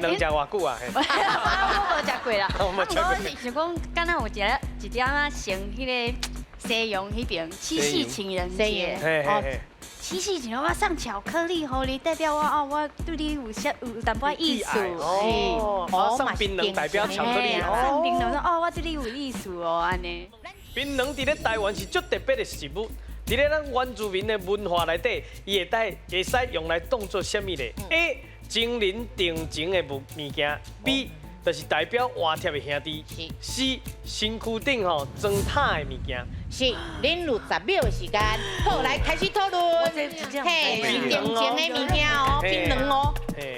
榔食偌久啊？我無食過啦。我無食過。我是想講，敢若有一個一點仔成彼个西洋彼爿七夕情人節。七夕情人我送巧克力予你，代表我哦，我對你有些有淡薄意思。哦，送檳榔代表巧克力。送檳榔說哦，我對你有意思哦，按呢。檳榔佇咧台灣是足特別的食物，佇咧咱原住民的文化內底，伊會當會使用來當做啥物咧？A 情人定情的物物件，B 就是代表換帖的兄弟，C 身軀頂吼裝塔的物件。是，恁有10秒的時間，好，來開始討論。嘿，是定情的物件哦，檳榔哦，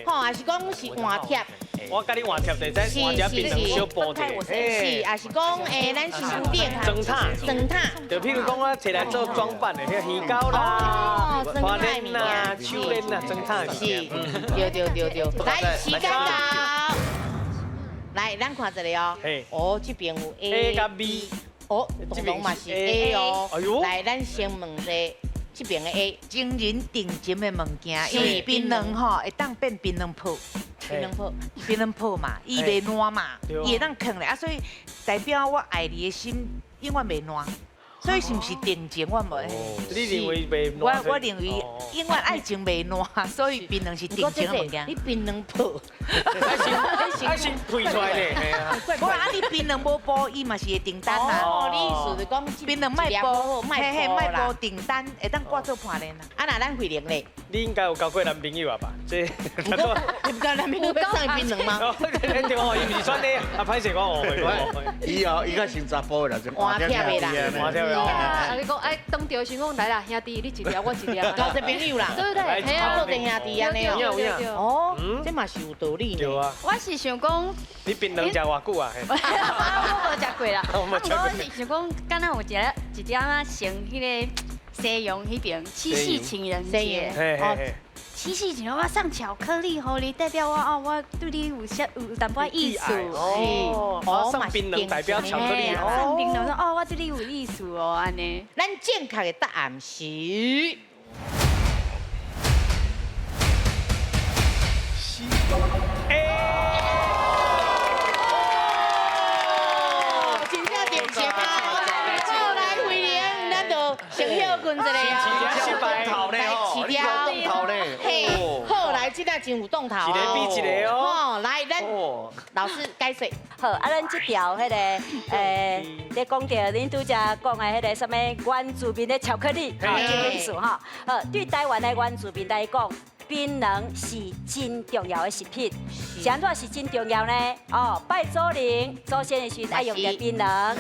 吼，還是講是換帖？我佮你換帖，就使換一檳榔小補者。是，也是講咱身軀頂裝塔，裝塔。就譬如講，我摕來做裝扮的，彼個耳鈎啦、花鏈啦、手鏈啦，裝塔的物件。是，對對對對。來，時間到。來，咱看一下哦。哦，這邊有 A 佮 B。哦，東東嘛是 A 哦。來，咱先問一下這邊的 A，情人定情的物件，因為檳榔吼會當變檳榔泡，檳榔泡，檳榔泡嘛，伊袂爛嘛，伊會當囥咧啊，所以代表我愛你的心永遠袂爛。所以是毋是定情我無？你認為袂爛？我認為永遠愛情袂爛，所以檳榔是定情的物件。你檳榔泡，愛先開出來咧。無啊，你檳榔無剝，伊嘛是會訂單啊。哦，你意思是講檳榔莫剝，嘿嘿，莫剝訂單，會當掛做伴鏈啊。啊，若咱慧玲咧？你應該有交過男朋友啊吧？這，你毋交男朋友欲送伊檳榔嗎？對哦，伊毋是選你，啊，歹勢我誤會我誤會。伊哦，伊較像查埔的啦，換帖的啦，換帖的。啊，你講哎，當著時講來啦，兄弟，你一條我一條，交一朋友啦，對不對？嘿啊，做陣兄弟按呢哦。哦，這嘛是有道理呢。我是想講，你檳榔食偌久啊？我無食過啦。我是想講，敢若有一個一點仔成彼个西洋彼爿七夕情人節。哦，七夕情人我送巧克力予你，代表我哦，我對你有些有淡薄意思。哦，送檳榔代表巧克力。送檳榔說哦，我對你有意思哦，按呢。咱正確的答案是。真正定情啊！好，來慧玲，咱就先歇睏一下啊。來，飼料，嘿，好，來，這個真有動頭，一个比一个哦。來，咱老師解說。好，啊，咱這條彼个，咧講著恁拄才講的彼个啥物原住民的巧克力，吼，這本書吼。好，對台灣的原住民來講，檳榔是真重要的食品。是按怎是真重要呢？哦，拜祖靈、祖先的時陣愛用著檳榔。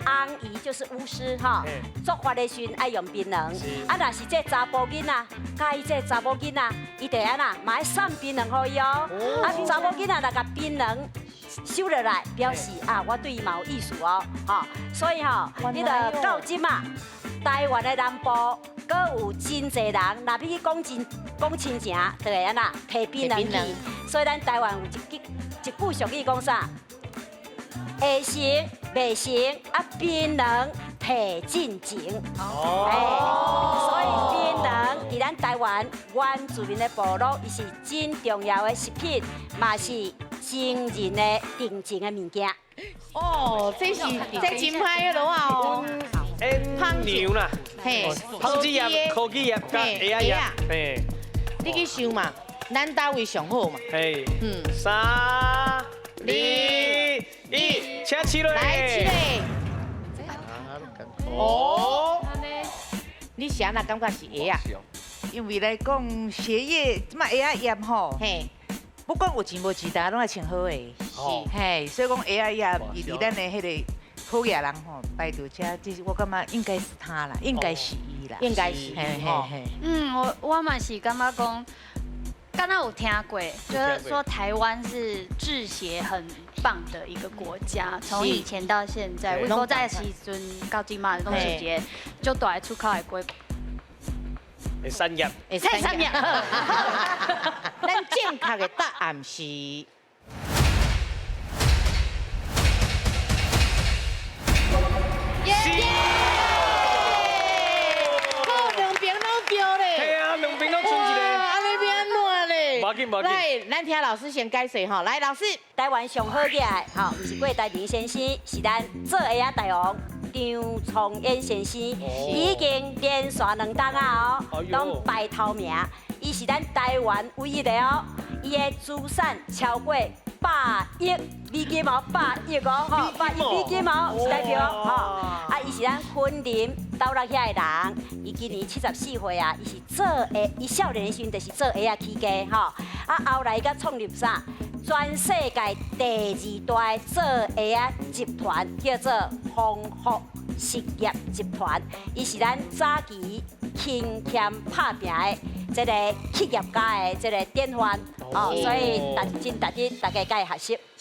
紅姨就是巫師哈，做法的時陣愛用檳榔。啊，若是這查埔囡仔，佮意這查某囡仔，伊就按怎，嘛愛送檳榔予伊哦。啊，查某囡仔若共檳榔收落來，表示啊，我對伊嘛有意思哦，吼。所以吼，你著到這馬，台灣的南部，閣有真濟人，若欲去講親講親情，就會按怎提檳榔去。所以咱台灣有一句一句俗語講啥？下成袂成啊，檳榔提進前。哦，所以檳榔佇咱台灣原住民的部落，伊是真重要的食品，嘛是情人的定情的物件。哦，這是這真歹的囉啊哦。芳牛啦，嘿，紡織業、科技業佮鞋仔業，嘿，你去想嘛，咱佗位上好嘛？嘿，3、2、1，請起來。來，起來。哦，你是按怎感覺是鞋仔？因為來講鞋業，這馬鞋仔業吼，嘿，不管有錢無錢，大家攏愛穿好的，是，嘿，所以講鞋仔業伊佇咱的彼个好額人吼，排佇遮，這是我感覺應該是他啦，應該是伊啦，應該是，嘿嘿嘿。嗯，我嘛是感覺講，敢若有聽過，就是說台灣是製鞋很棒的一個國家，從以前到現在，我古早的時陣到這馬攏是一個足大的出口的國。會產業，會產業。咱正確的答案是。耶！好，兩邊攏對咧。嘿啊，兩邊攏賰一个。按呢欲按怎咧？無要要緊，無要緊。來，咱聽老師先解釋吼。來，老師，台灣上好額的吼，毋是郭台銘先生，是咱做鞋仔大王張聰燕先生，已經連續兩冬啊哦，攏排頭名。伊是咱台灣唯一的哦，伊的資產超過百億美金哦，百億哦，吼，百億美金哦，是代表吼。啊，伊是咱雲林斗六遐的人，伊今年74歲啊，伊是做鞋，伊少年的時陣就是做鞋仔起家吼。啊，後來伊閣創立啥？全世界第二大做鞋仔集團，叫做豐福實業集團。伊是咱早期勤儉拍拚的這個企業家的這個典範哦，所以真值得大家共伊學習。